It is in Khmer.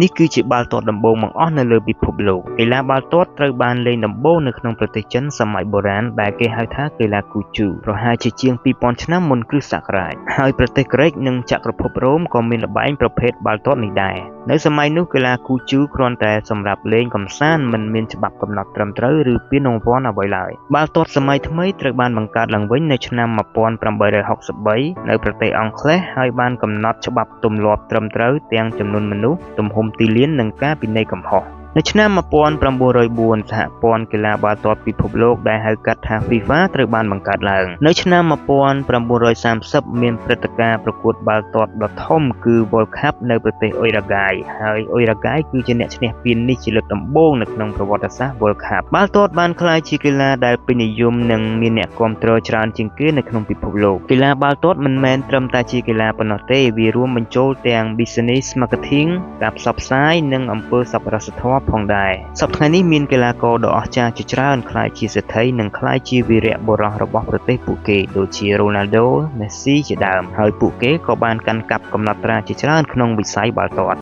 នេះគឺជាបាល់ទាត់ដំបូងបង្អស់នៅលើពិភពលោក។ កីឡាបាល់ទាត់ត្រូវបានលេងដំបូងនៅក្នុងប្រទេសចិនសម័យបុរាណដែលគេហៅថាកីឡាគូជូ ប្រហែលជាជាង 2000 ឆ្នាំមុនគ្រិស្តសករាជ ហើយប្រទេសក្រិកនិងចក្រភពរ៉ូមក៏មានល្បែងប្រភេទបាល់ទាត់នេះដែរ។ នៅសម័យនោះកីឡាគូជូគ្រាន់តែសម្រាប់លេងកម្សាន្តមិនមានច្បាប់កំណត់ត្រឹមត្រូវឬពានរង្វាន់អ្វីឡើយ។ បាល់ទាត់សម័យថ្មីត្រូវបានបង្កើតឡើងវិញនៅឆ្នាំ 1863 នៅប្រទេសអង់គ្លេសហើយបានកំណត់ច្បាប់ទម្លាប់ត្រឹមត្រូវទាំងចំនួនមនុស្ស ទំហំទីលាននិងការពិន័យកំហុស។ នៅឆ្នាំ 1904 សហព័ន្ធកីឡាបាល់ទាត់ពិភពលោកដែលហៅកាត់ថា FIFA ត្រូវបានបង្កើតឡើង។ នៅឆ្នាំ 1930 មានព្រឹត្តិការណ៍ប្រកួតបាល់ទាត់ដ៏ធំគឺ World Cup នៅប្រទេសអ៊ុយរ៉ាហ្គាយ ហើយអ៊ុយរ៉ាហ្គាយគឺជាអ្នកឈ្នះពាននេះជាលើកដំបូងនៅក្នុងប្រវត្តិសាស្ត្រ World Cup។ បាល់ទាត់បានក្លាយជាកីឡាដែលពេញនិយមនិងមានអ្នកគាំទ្រច្រើនជាងគេនៅក្នុងពិភពលោក។ កីឡាបាល់ទាត់មិនមែនត្រឹមតែជាកីឡាប៉ុណ្ណោះទេ វារួមបញ្ចូលទាំង Business Marketing ការផ្សព្វផ្សាយ និងអំពើសប្បុរសធម៌ផងដែរ។ សព្វថ្ងៃនេះមានកីឡាករដ៏អស្ចារ្យជាច្រើនក្លាយជាសេដ្ឋីនិងក្លាយជាវីរៈបុរសរបស់ប្រទេសពួកគេដូចជា រ៉ូណាល់ដូ មេស៊ី ជាដើម ហើយពួកគេក៏បានកាន់កាប់កំណត់ត្រាជាច្រើនក្នុងវិស័យបាល់ទាត់។